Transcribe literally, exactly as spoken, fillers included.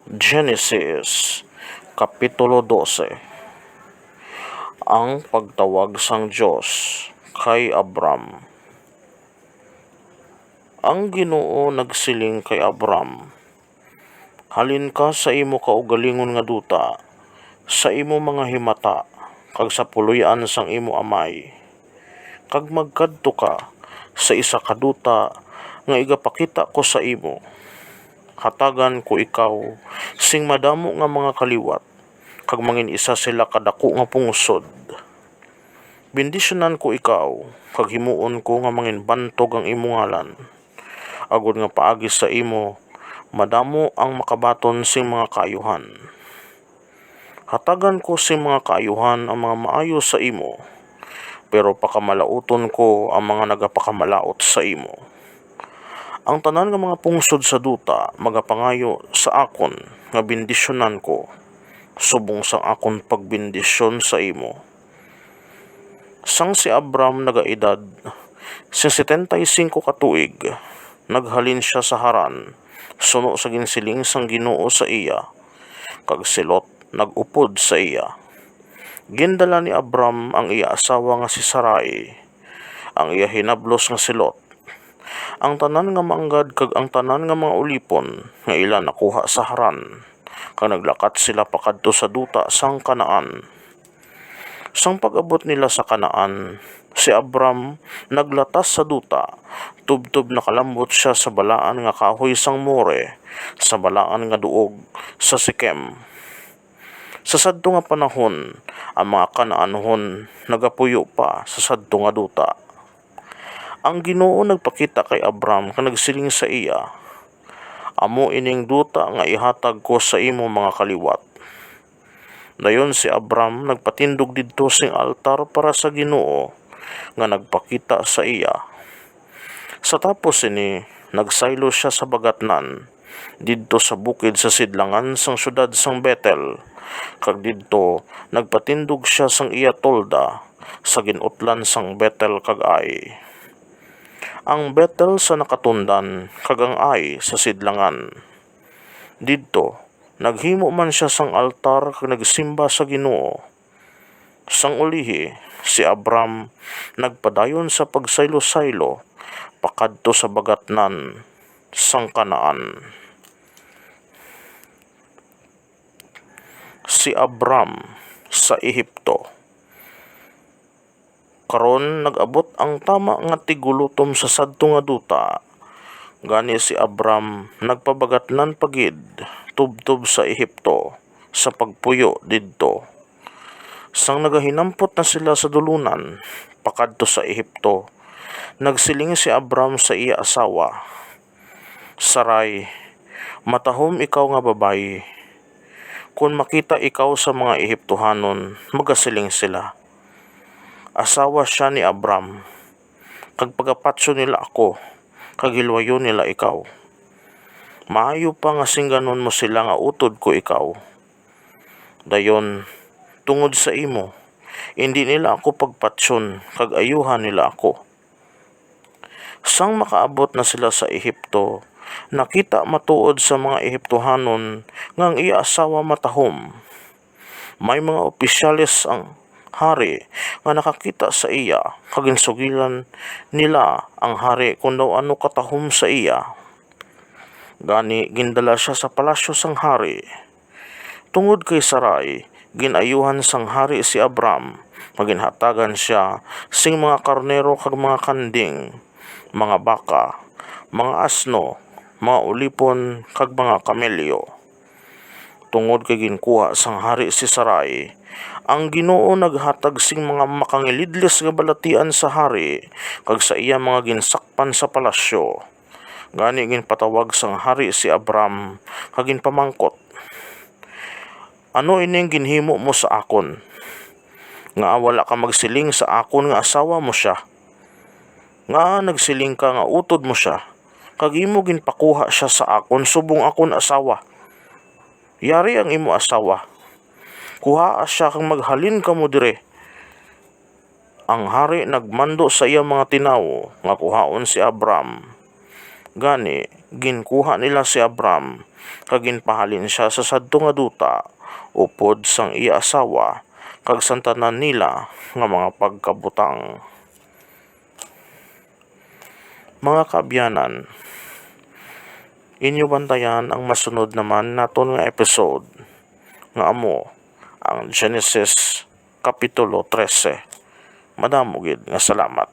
Genesis, Kapitulo dose. Ang pagtawag sang Dios kay Abram. Ang Ginoo nagsiling kay Abram, "Halin ka sa imo kaugalingon nga duta, sa imo mga himata, kag sa puloy-an sang imo amay, kag magkadto ka sa isa ka duta nga igapakita ko sa imo. Hatagan ko ikaw sing madamo nga mga kaliwat, kag mangin-isa sila ka daku nga pungsod. Bendisyonan ko ikaw, kag himuon ko nga manginbantog ang imo ngalan, agod nga paagi sa imo madamo ang makabaton sing mga kaayuhan. Hatagan ko sing mga kaayuhan ang mga maayo sa imo, pero pakamalaoton ko ang mga nagapakamalaot sa imo. Ang tanan nga mga pungsod sa duta magapangayo sa akon nga bendisyonan ko, subong sang akon pagbendisyon sa imo." Sang si Abram nagaedad sing setenta y cinco ka tuig, naghalin sia sa Haran, suno sa ginsiling sang Ginoo sa iya, kag si Lot nag-upod sa iya. Gindala ni Abram ang iya asawa nga si Sarai, ang iya hinablos nga si Lot, ang tanan nga manggad kag ang tanan nga mga ulipon nga ila nakuha sa Haran, kag naglakat sila pakadto sa duta sang Canaan. Sang pag-abot nila sa Canaan, si Abram naglatas sa duta, tubtob nakalambot sia sa balaan nga kahoy sang More, sa balaan nga duog sa Siquem. Sa sadto nga panahon, ang mga Canaanhon nagapuyo pa sa sadto nga duta. Ang Ginoo nagpakita kay Abram kag nagsiling sa iya, "Amo ining duta nga ihatag ko sa imo mga kaliwat." Dayon si Abram nagpatindog didto sing altar para sa Ginoo nga nagpakita sa iya. Sa tapos sini, nagsaylo sia sa bagatnan, didto sa bukid sa sidlangan sang siyudad sang Betel, kag didto nagpatindog sia sang iya tolda sa gin-utlan sang Betel kag Ai. Ang Betel sa nakatundan kag ang Ai sa sidlangan. Didto, naghimo man sia sang altar kag nagsimba sa Ginoo. Sang ulihi, si Abram nagpadayon sa pagsaylo-saylo pakadto sa bagatnan sang Canaan. Si Abram sa Ehipto. Karon nag-abot ang tama nga tigulutom sa sadto nga duta. Gani si Abram nagpabagatnan pa gid tubtob sa Ehipto sa pagpuyo didto. Sang nagahinampot na sila sa dulunan pakadto sa Ehipto, nagsiling si Abram sa iya asawa, "Sarai, matahom ikaw nga babayi. Kon makita ikaw sa mga Ehiptohanon, magasiling sila, 'Asawa sia ni Abram,' kag pagapatyon nila ako, kag hilwayon nila ikaw. Maayo pa nga singganon mo sila nga utod ko ikaw. Dayon, tungod sa imo, indi nila ako pagpatyon, kag ayuhan nila ako." Sang makaabot na sila sa Ehipto, nakita matuod sa mga Ehiptohanon nga ang iya asawa matahom. May mga opisyales ang hari nga nakakita sa iya, kag ginsugilan nila ang hari kon daw ano katahom sa iya. Gani, gindala sia sa palasyo sang hari. Tungod kay Sarai, gin-ayuhan sang hari si Abram, nga ginhatagan sia sing mga karnero kag mga kanding, mga baka, mga asno, mga ulipon, kag mga kamelyo. Tungod kay ginkuha sang hari si Sarai, ang Ginoo naghatag sing mga makangilidlis nga balatian sa hari kag sa iya mga ginsakpan sa palasyo. Gani ginpatawag sang hari si Abram kag ginpamangkot, "Ano ining ginhimo mo sa akon? Ngaa wala ka magsiling sa akon nga asawa mo sia? Ngaa nagsiling ka nga utod mo sia, kag imo ginpakuha sia sa akon subong akon asawa? Yari ang imo asawa. Kuhaa sia kag maghalin kamo diri." Ang hari nagmando sa iya mga tinawo nga kuhaon si Abram. Gani, ginkuha nila si Abram kag ginpahalin sia sa sadto nga duta upod sang iya asawa kag sang tanan nila nga mga pagkabutang. Mga kaabyanan, inyo bantayan ang masunod naman naton nga episode, nga amo ang Genesis Kapitulo trese. Madamo gid nga salamat.